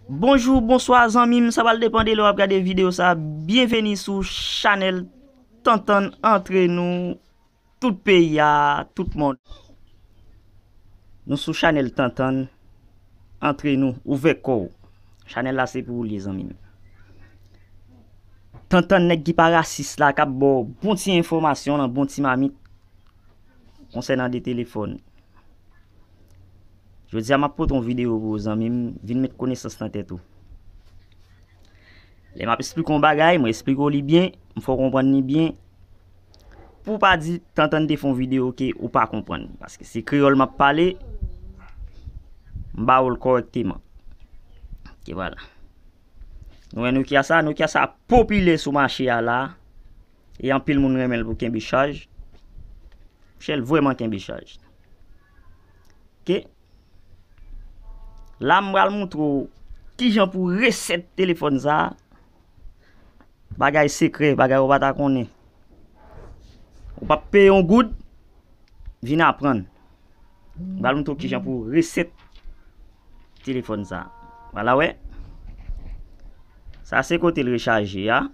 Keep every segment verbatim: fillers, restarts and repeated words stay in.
Bonjou, bonswa zanmi m, sa pral depann de lè w ap gade videyo sa. Byenveni sou chanèl Tantann Antre Nou, tout peyi a, tout mond. Nou sou chanèl Tantann Antre Nou, ouvè kò w. Chanèl la se pou ou li ye zanmi m. Tantann nèg ki pa rasis la k ap ba w bon ti enfòmasyon nan bon ti mamit konsènan de telefòn. Jodi a m ap pote yon videyo pou ou zanmi m, vin met konesans nan tèt ou. Lè m ap esplike yon bagay, mwen esplike w li byen, m fè w konprann li byen. Pou w pa di Tantann te fè yon videyo ke ou pa konprann, paske se kreyòl m ap pale, m ba w l kòrèkteman. Ok, vwala. Nou wè Nokia sa, Nokia sa popilè sou mache a la, e anpil moun renmen l pou kenbe chaj. Monchè, l vrèman kenbe chaj. Ok. La m pral montre w kijan pou resèt telefòn sa. Bagay sekrè, bagay ou pa ta konnen. Ou p ap peye yon goud, vin aprann. M pral montre w kijan pou resèt telefòn sa. Vwala, wè. Sa se kote l rechaje a.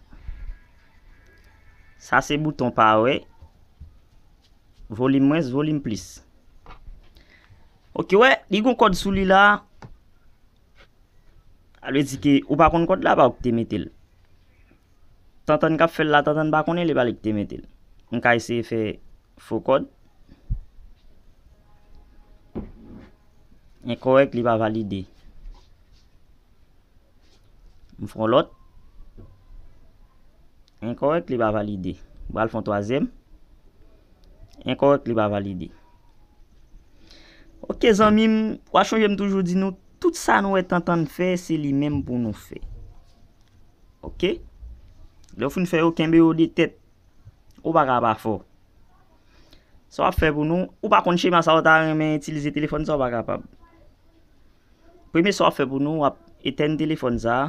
Sa se bouton pawè. Volim mwens, volim plis. Ok, wè, li gon kòd sou li la. Sa vle di ke ou pa konn kòd la, pa ou ki te mete l. Tantann k ap fè l la, Tantann pa konnen, li pa li ki te mete l. M ka eseye fè fo kòd. Enkòrèk, li pa valide. M fè yon lòt. Enkòrèk, li pa valide. M pral fè yon twazyèm. Enkòrèk, li pa valide. Ok, zanmi m, w a chonje m toujou di nou, tout sa nou wè Tantann fè, se li menm pou nou fè. Ok? Lè w fin fè yo, kenbe yo de tèt. Ou pa ka pa fè w. Sa w ap fè pou nou, ou pa konn chema sa w ta renmen itilize telefòn sa, ou pa kapab. Premye sa w ap fè pou nou, w ap etèn telefòn sa.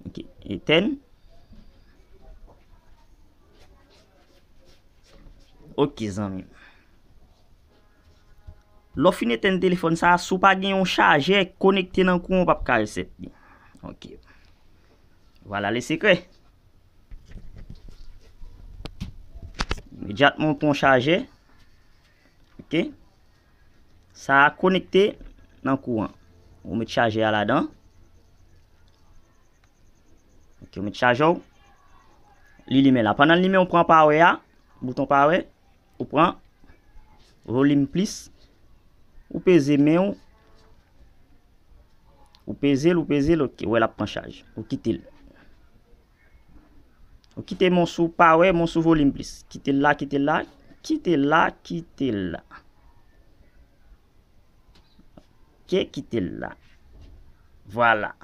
Ok, etèn. Ok, zanmi m. Lè w fin etèn telefòn sa, si w pa gen yon chajè konekte nan kouran, w p ap ka resèt li. Ok. Vwala le sekrè. Imedyatman w pran yon chajè. Ok. Sa a konekte nan kouran. Ou met chajè a ladan. Ok, ou met chajè w. Li limen la. Pandan l limen, ou pran pawè a, bouton pawè, ou pran volim plis, ou peze men w, ou peze l, ou peze l, ok, ou wè l ap pran chaj. Ou kite l. Ou kite men w sou pawè, men w sou volim plis. Kite l la, kite l la, kite l la, kite l la. Ok, kite l la. Vwala.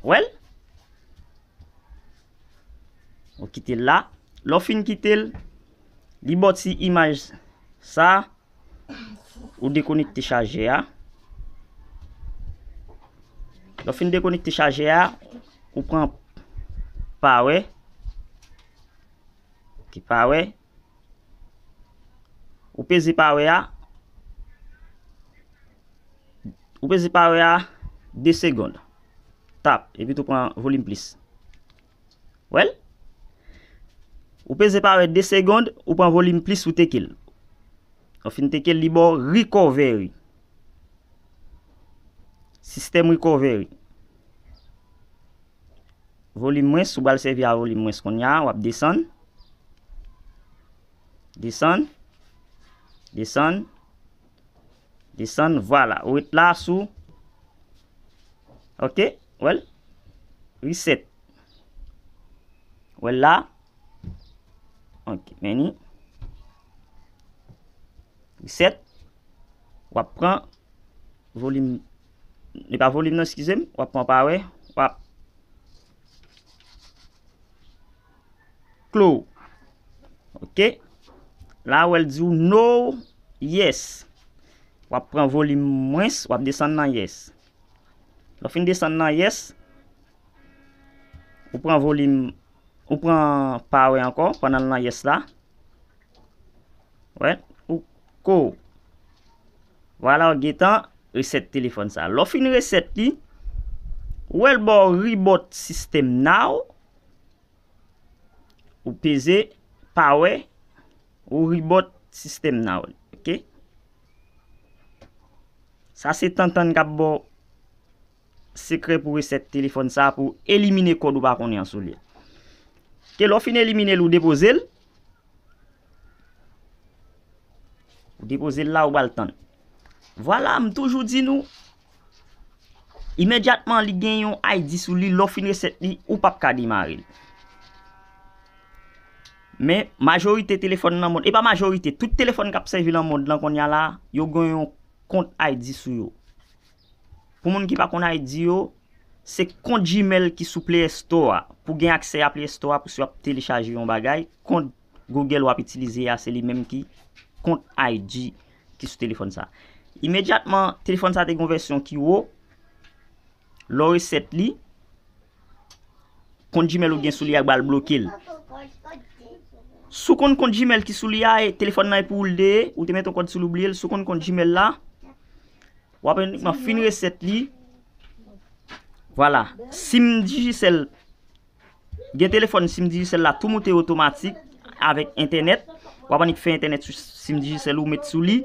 Wè l? Ou kite l la. Lè w fin kite l, li ba w ti imaj sa, ou dekonekte chajè a. Lè w fin dekonekte chajè a, ou pran pawè. Ok, pawè. Ou peze pawè a. Ou peze pawè a de segonn. Tap, epi tou pran volim plis. Wè l? Ou peze pawè de segonn, ou pran volim plis, ou teke l. Ou fin teke l, li ba w recovery. Sistèm recovery. Volim mwens, ou pral sèvi a volim mwens kounye a, w ap desann. Desann. Desann. Desann, vwala. Ou ret la sou. Ok, wè l. Reset. Wè l la. Ok, men ni. Reset. W ap pran volim, li pa volim non, eskize m, w ap pran pawè, w ap close. Ok. La, wè l di w no, yes. W ap pran volim mwens, w ap desann nan yes. Lè w fin desann nan yes, ou pran volim, ou pran pawè ankò pandan l nan yes la. Wè, ou ko. Vwala, w gentan Reset telefòn sa. Lè w fin reset li, ou wè l ba w reboot system now, ou peze power, ou reboot system now. Ok? Sa se Tantann k ap ba w sekrè pou reset telefòn sa, pou elimine kòd ou pa konnen an sou li. Ok, lè w fin elimine l, ou depoze l. Ou depoze l la, ou ba l tann. Vwala, m toujou di nou, imedyatman li gen yon I D sou li, lè w fin reset li, ou p ap ka demare l. Men, majorite telefòn nan mond, e pa majorite, tout telefòn k ap sèvi nan mond lan kounye a la, yo gen yon kont I D sou yo. Pou moun ki pa konn I D yo, se kont Gmail ki sou Play Store a. Pou gen aksè a Play Store a, pou si w ap telechaje yon bagay, kont Google w ap itilize a, se li menm ki kont I D ki sou telefòn sa. Imedyatman, telefòn sa te gen yon vèsyon ki wo. Lè w reset li, kont Gmail ou gen sou li a ba l bloke l. Si w konn kont Gmail ki sou li a, e telefòn nan e pou ou l te ye, ou te mete yon kòd sou li, ou bliye l, si w konn kont Gmail la, w ap inikman fin reset li. Vwala. Sim Digicel, gen telefòn sim Digicel la, tou moute otomatik avèk entènèt. W ap annik fè entènèt sou sim Digicel ou met sou li.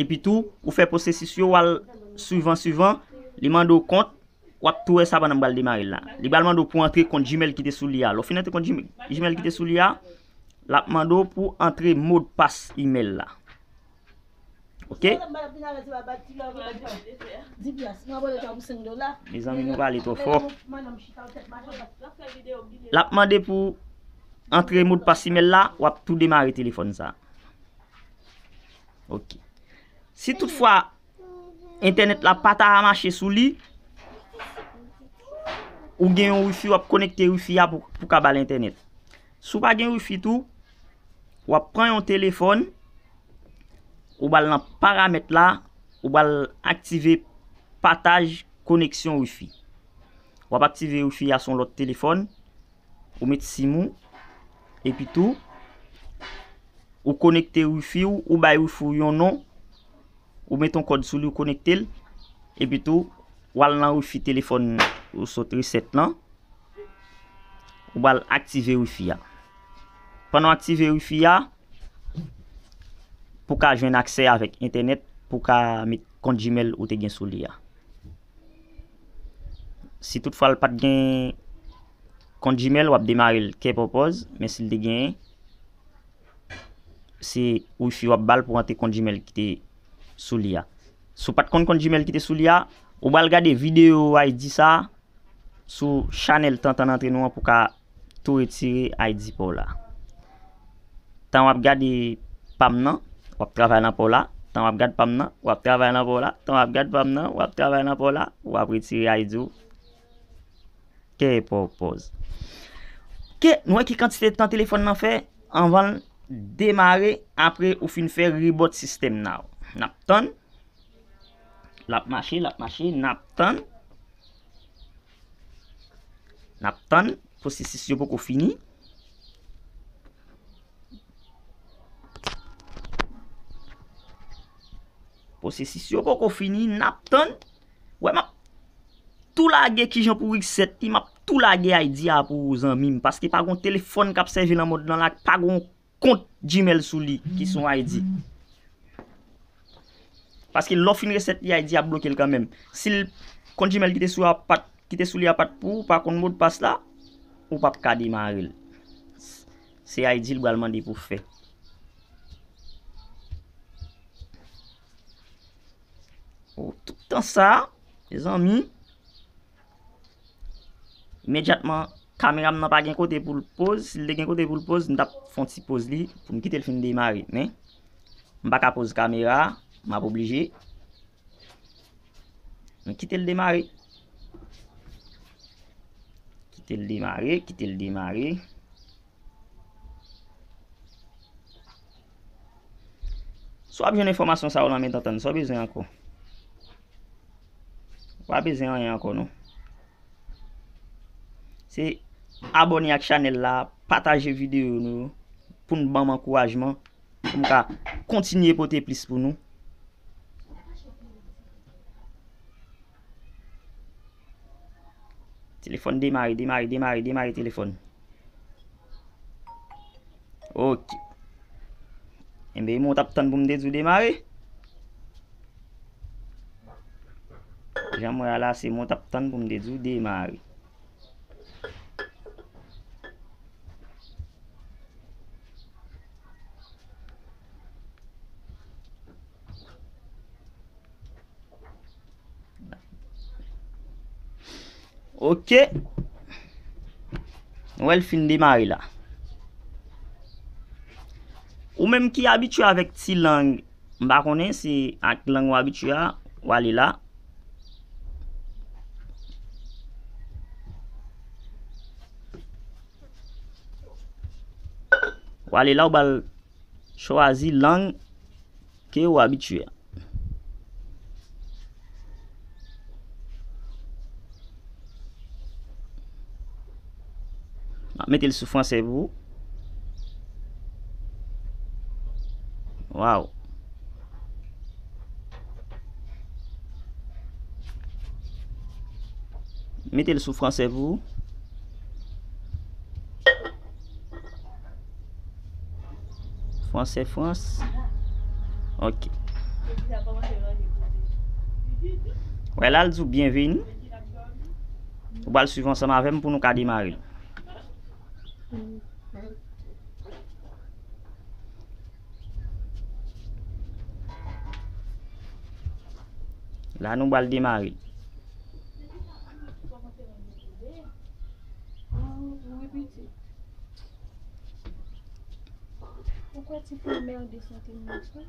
Epi tou, ou fè pwosesis yo, w al swivan, swivan, li mande w kont, w ap tou wè sa pandan m pral demare l la. Li pral mande w pou antre kont Gmail ki te sou li a. Lè w fin antre kont Gmail, Gmail ki te sou li a, l ap mande w pou antre modpas imèl la. Ok? Mezanmi, nou pale twò fò. L ap mande pou antre modpas imèl la, w ap tou demare telefòn sa. Ok. Si toutfwa entènèt la pa ta mache sou li, ou gen yon wifi, w ap konekte wifi a pou, pou ka ba l entènèt. Si w pa gen wifi tou, w ap pran yon telefòn, ou ba l nan paramèt la, ou ba l aktive pataj koneksyon wifi. W ap aktive wifi a sou lòt telefòn, ou met sim ou, epi tou, ou konekte wifi w, ou bay wifi w yon non, ou met yon kòd sou li, ou konekte l, epi tou, w al nan wifi telefòn ou sot reset lan, ou ba l aktive wifi a. Pandan w aktive wifi a, pou ka jwenn aksè avèk entènèt, pou ka met kont Gmail ou te gen sou li a. Si toutfwa l pa t gen kont Gmail, w ap demare l kè pòpòz, men si l te genyen, se wifi w ap ba l pou antre kont Gmail ki te sou li a. Si w pa t konn kont Gmail ki te sou li a, ou pral gade videyo I D sa a sou chanèl Tantann Antre Nou an pou ka tou retire I D pa w la. Tan w ap gade pa m nan, w ap travay nan pa w la. Tan w ap gade pa m nan, w ap travay nan pa w la. Tan w ap gade pa m nan, w ap travay nan pa w la. W ap retire I D ou. Kè pòpòz. Ke nou wè ki kantite tan telefòn nan fè anvan l demare, apre ou fin fè reboot sistèm nan. N ap tann. L ap mache, l ap mache, n ap tann. N ap tann, pwosesis yo poko fini. Pwosesis yo poko fini, n ap tann. Wè, m ap tou lage kijan pou reset li, m ap tou lage I D a pou ou, zanmi m, paske pa gon telefòn k ap sèvi nan mond lan la, pa gon kont Gmail sou li ki sou I D. Paske lè w fin reset li, I D ap bloke l kanmenm. Si l, kont Gmail ki te sou a pat, ki te sou li a pat pou ou, pa konn modpas la, ou p ap ka demare l. Se I D l pral mande pou fè. Ou, tout tan sa, mezanmi, imedyatman, kamera m nan pa gen kote pou l poz. Si l te gen kote pou l poz, m t ap fè yon ti poz li pou m kite l fin demare. Men, m pa ka poz kamera a, m ap oblije. M kite l demare. Kite l demare, kite l demare. Si w ap jwenn enfòmasyon sa yo nan men Tantann, sa w bezwen ankò? Ou pa bezwen anyen ankò, non. Se abòne ak chanèl la, pataje videyo nou, pou n ban m ankourajman, pou m ka kontinye pote plis pou nou. Telefòn demare, demare, demare, demare telefòn. Ok. Enben, e mwen w t ap tann pou m te di w demare. Jan m wè a la, se mwen w t ap tann pou m te di w demare. Ok. Nou wè l fin demare la. Ou menm ki abitye avèk ti lang, m pa konnen si ak lang ou abitye a, w ale la. W ale la, ou ba l chwazi lang ke ou abitye a. M ap mete l sou franse pou ou. Waw. Mete l sou franse pou ou. Franse, Frans. Ok. Wè la, l di w byenveni. Ou pral swiv ansanm avè m pou nou ka demare l. La, nou pral demare l. Ou kwè ti fi mède sante m nan sa?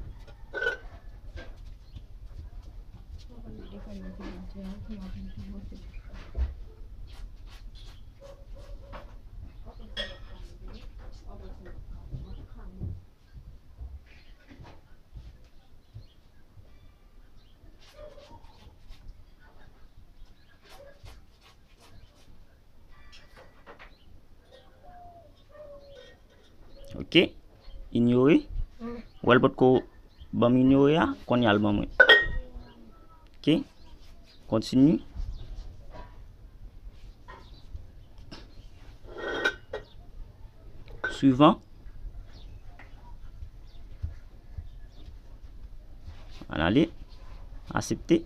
Ok. Inyore. Ou wè l potko ban m inyore a, kounye a l ban mwen. Ok. Kontinye. Swivan. Ann ale. Aksepte.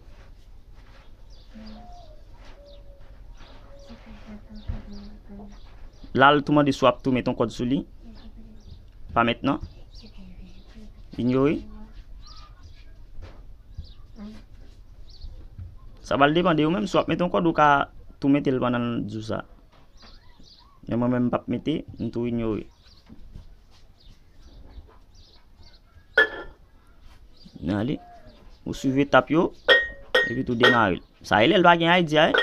La, l tou mande si w ap tou mete yon kòd sou li. Pa mentnan. Inyore. Sa pral depann de ou menm. Si w ap mete yon kòd, ou ka tou mete l pandan l di w sa. Men mwen menm, m p ap mete, m tou inyore. Ale. Ou swiv etap yo, epi tou demare l. Sa rele l pa gen I D a, wi.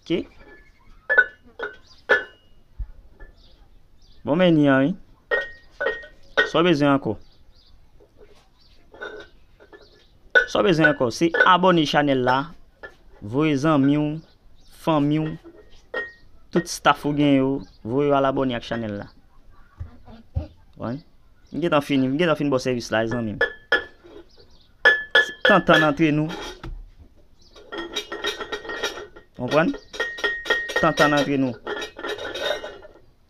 Ok. Bon, men ni an, wi. Sa w bezwen ankò? Sa w bezwen ankò? Se abòne chanèl la, voye zanmi w, fanmi w, tout staff ou gen yo, voye yo al abòne ak chanèl la. Wi. M gentan fini, m gentan fin ba w sèvis la, zanmi m. Tantan antre nou. Konprann? Tantan antre nou.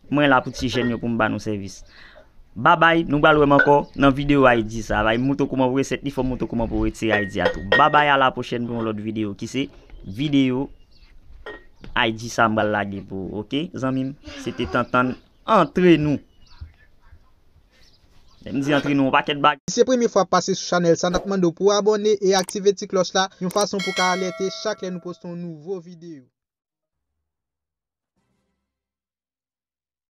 Mwen la pou ti jèn yo pou m ba nou sèvis. Babay, nou pral wè m ankò nan videyo I D sa. Bay m montre w kòman pou resèt li, fò m montre w kòman pou retire I D a tou. Babay, a la pwochèn pou yon lòt videyo ki se videyo I D sa m pral lage pou ou, ok? Zanmi m, se te Tantan antre nou. Lè m di antre nou, yon pakèt bagay. Si se premye fwa w ap pase sou chanèl sa, n ap mande w pou w abòne e aktive ti klòch la, yon fason pou w ka alète chak lè nou poste yon nouvo videyo.